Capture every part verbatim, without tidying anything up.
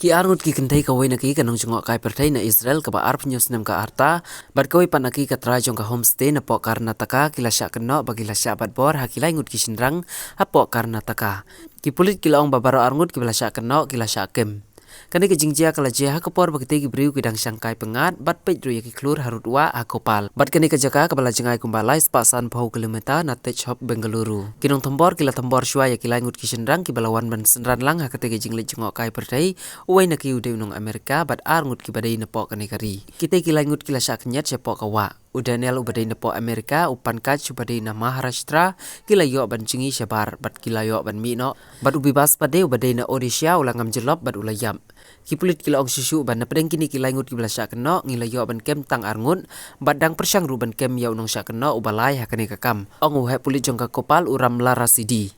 Ki arngut ki kynthei, kawei na ki ka nongjngohkai pyrthei na Israel kaba arphew snem ka rta, bad kawei pat na ki ka trai jong ka homestay napoh Karnataka, ki la shah kynnoh ba ki la shah bat bor ha ki lai ngut ki shynrang hapoh Karnataka. Ki pulit ki la ong ba baroh arngut kiba la shah kynnoh ki la shah kem. Kane ka jingjia ka la jia ha ka por ba kitei ki briew ki dang shang kai pyngngad bad peit ruh ïa ki khlur harud wah ha Koppal. Bad kane ka jaka kaba la jngai kumba lai spah sanphew kilometer na Tej Hop, Bengaluru. Ki nongthombor ki la thombor shuwa ïa ki lai ngut ki shynrang kiba la wan ban synran lang ha katei ka jingleit jngohkai pyrthei, uwei na ki u dei u nong Amerika bad arngut kiba dei napoh kane ka ri. Kitei ki lai ngut ki la shah khynñiat shapoh ka wah. U Daniel uba dei napoh Amerika, u Pankaj uba dei na Maharashtra, ki la ïoh ban jngi shabar bad ki la ïoh ban mih noh. Bad u Bibas Pade uba dei na Odisha u la ngam jyllop bad u la ïap. Ki pulit ki la ong shuh shuh ba napdeng kine ki lai ngut kiba la shah kynnoh, ngi la ïoh ban kem tang arngut, bad dang pyrshang ruh ban kem ïa u nongshah kynnoh uba lai ha kane ka kam, ong u heh pulit jong ka Koppal, u Ramlal Rasidi.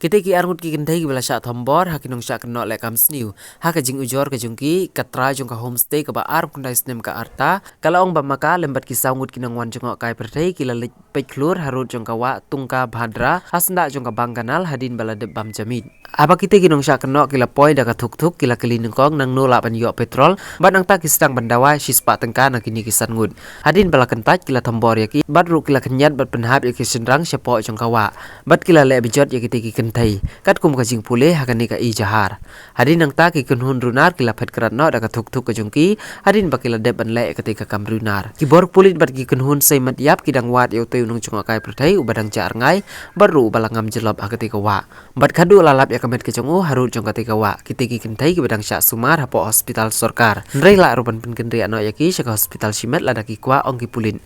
Kitei ki arngut ki kynthei kiba la shah thombor ha ki nongshah kynnoh leh kam sniew ha ka jingujor ka jong ki, ka trai jong ka homestay kaba arphew khyndai snem ka rta, ka la ong ba ma ka lem bad ki saw ngut ki nongwan jngohkai pyrthei ki la leit peit khlur harud jong ka wah Tungabhadra ha syndah jong ka Bang Canal hadin ba la dep bam ja miet. Haba kitei ki nongshah kynnoh ki la poi da ka thuk thuk, ki la kylli nyngkong nangno lah ban ïoh petrol, bad nangta ki sdang ban dawa shispah tyngka na kine ki san ngut. Hadin ba la kyntait ki la thombor ïa ki, bad ruh ki la khynñiat bad pynhap ïa ki shynrang shapoh jong ka wah. Bad ki la leh bejot ïa kitei ki kynthei katkum ka jingpule ha kane ka ijahar. Hadin nangta ki kynhun runar ki la phet krad noh da ka thuk thuk ka jong ki, hadin ba ki la dep ban leh ïa katei ka kam runar. Ki bor pulit bad ki kynhun seimat ïap ki dang wad ïa utei u nongjngohkai pyrthei uba dang jah rngai, bad ruh uba la ngam jyllop ha katei ka wah. Bad khadduh la lap ïa ka met ka jong u harud jong katei ka wah, kitei ki kynthei kiba dang shah sumar hapoh hospital sorkar. Hynrei lah ruh ban pynkynriah noh ïa ki sha ka hospital shimet lada ki kwah, ong ki pulit.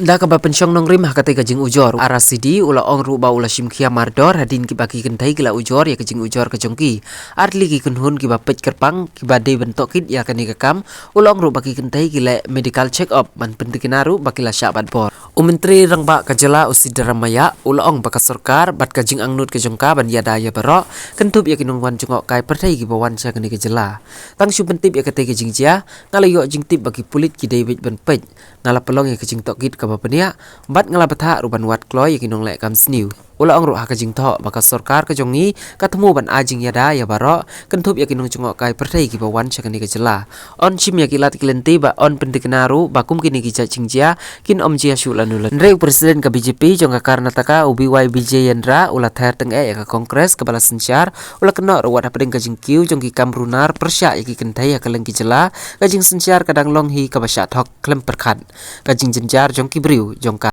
Da kaba pynshong nongrim ha katei ka jingujor, Rasidi u la ong ruh ba u la shim khia mardor hadin kiba ki kynthei ki la ujor ïa ka jingujor ka jong ki. Ar tylli ki kynhun kiba peit kyrpang kiba dei ban tohkit ïa kane ka kam, u la ong ruh ba ki kynthei ki leh medical check up ban pyntikna ruh ba ki la shah bat bor. U Myntri Rangbah ka jylla, u Siddaramaiah, u la ong ba ka sorkar bad ka jingangnud ka jong ka ban ïada ïa baroh, kynthup ïa ki nongwan jngohkai pyrthei kiba wan sha kane ka jylla. Tang shu pyntip ïa katei ka jingjia, nga la ïoh jingtip ba ki pulit ki dei beit ban peit. Nga la pynlong ïa ka jingtohkit kaba bniah, bad nga la bthah ruh ban wad kloi ïa ki nongleh kam sniew. U la ong ruh ha ka jingthoh ba ka sorkar ka jong ngi ka thmu ban ai jingïada ïa baroh, kynthup ïa ki nongjngohkai pyrthei kiba wan sha kane ka jylla. Yn shim ïa ki lad ki lynti bad yn pyntikna ruh ba kum kine ki jait jingjia kin ym jia shuh lano lano. Hynrei u President ka B J P jong ka Karnataka, u B Y Vijayendra, u la ther tyngeh ïa ka Congress kaba la synshar, u la kynnoh ruh wat hapdeng ka jingkiew jong ki kam runar pyrshah ïa ki kynthei ha kylleng ki jylla, ka jingsynshar ka dang long hi kaba shah thok khlem pyrkhat. Ka jingjynjar jong ki briew jong ka